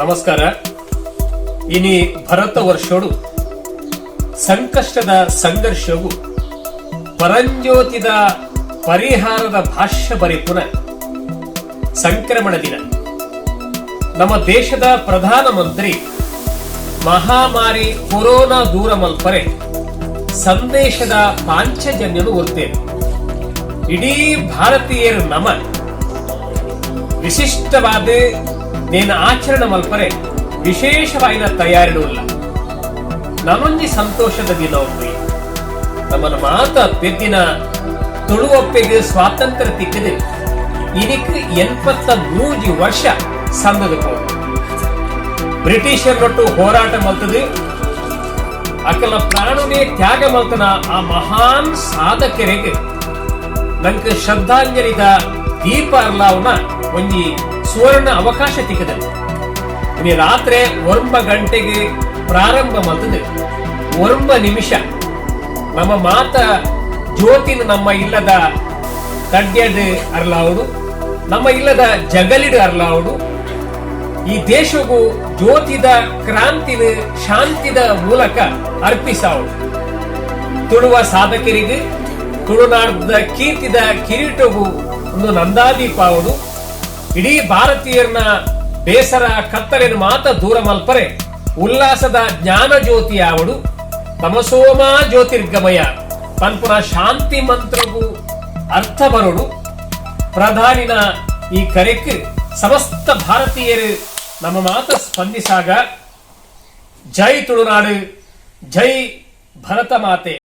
ನಮಸ್ಕಾರ. ಇನಿ ಭರತ ವರ್ಷೋಡು ಸಂಕಷ್ಟದ ಸಂಘರ್ಷವು ಪರಂಜ್ಯೋತಿದ ಪರಿಹಾರದ ಭಾಷ್ಯ ಬರಿಪುನ ಸಂಕ್ರಮಣ ದಿನ. ನಮ್ಮ ದೇಶದ ಪ್ರಧಾನ ಮಂತ್ರಿ ಮಹಾಮಾರಿ ಕೊರೋನಾ ದೂರ ಮಲ್ಪರೆ ಸಂದೇಶದ ಪಾಂಚಜನ್ಯನು ಹೊರ್ತೇನೆ. ಇಡೀ ಭಾರತೀಯರು ನಮ ವಿಶಿಷ್ಟವಾದ ನೇನ ಆಚರಣೆ ಮಲ್ಪರೆ ವಿಶೇಷವಾಯಿನ ತಯಾರಿಡುಲ್ಲ. ನನೊಂಜಿ ಸಂತೋಷದ ದಿನ ಒಮ್ಮೆ ನಮ್ಮನ ಮಾತ ಪೆದ್ದಿನ ತುಳುವಪ್ಪೆಗೆ ಸ್ವಾತಂತ್ರ್ಯ ತಿಕ್ಕಿದೆ. ಇನಿಕ್ 83 ವರ್ಷ ಸಂದದ ಪೋ ಬ್ರಿಟಿಷರ್ನೊಟ್ಟು ಹೋರಾಟ ಮಲ್ತದೆ. ಅಕಲ ಪ್ರಾಣನೇ ತ್ಯಾಗ ಮಲ್ತನ ಆ ಮಹಾನ್ ಸಾಧಕರಿಗೆ ನಂಗೆ ಶ್ರದ್ಧಾಂಜಲಿದ ದೀಪ ಅರ್ಲಾವ್ನ ಒಂಜಿ ಸುವರ್ಣ ಅವಕಾಶ ತಿಕ್ಕದೆ. ಇನಿ ರಾತ್ರಿ 9 ಗಂಟೆಗೆ ಪ್ರಾರಂಭ ಮಲ್ತದೆ. 9 ನಿಮಿಷ ನಮ್ಮ ಮಾತ ಜ್ಯೋತಿನ ನಮ್ಮ ಇಲ್ಲದ ತಡ್ಯಡ್ ಅರ್ಲಾವುಡು, ನಮ್ಮ ಇಲ್ಲದ ಜಗಲಿಡ್ ಅರ್ಲಾವುಡು. ಈ ದೇಶವು ಜ್ಯೋತಿದ ಕ್ರಾಂತಿನ ಶಾಂತಿದ ಮೂಲಕ ಅರ್ಪಿಸಾವು. ತುಳುವ ಸಾಧಕರಿಗೆ ತುಳುನಾಡದ ಕೀರ್ತಿದ ಕಿರೀಟವು ಒಂದು ನಂದಾದೀಪಾವಡು. ಇಡೀ ಭಾರತೀಯರನ್ನ ಬೇಸರ ಕತ್ತಲಿನ ಮಾತ ದೂರ ಮಲ್ಪರೆ ಉಲ್ಲಾಸದ ಜ್ಞಾನ ಜ್ಯೋತಿ ಆವಡು. ತಮಸೋಮಾ ಜ್ಯೋತಿರ್ಗಮಯ ಪನ್ಪುನ ಶಾಂತಿ ಮಂತ್ರವು ಅರ್ಥ ಬರೋಡು. ಪ್ರಧಾನಿನ ಈ ಕರೆಕ್ ಸಮಸ್ತ ಭಾರತೀಯರು ನಮ್ಮ ಮಾತ ಸ್ಪಂದಿಸಾಗ. ಜೈ ತುಳುನಾಡು, ಜೈ ಭರತ ಮಾತೆ.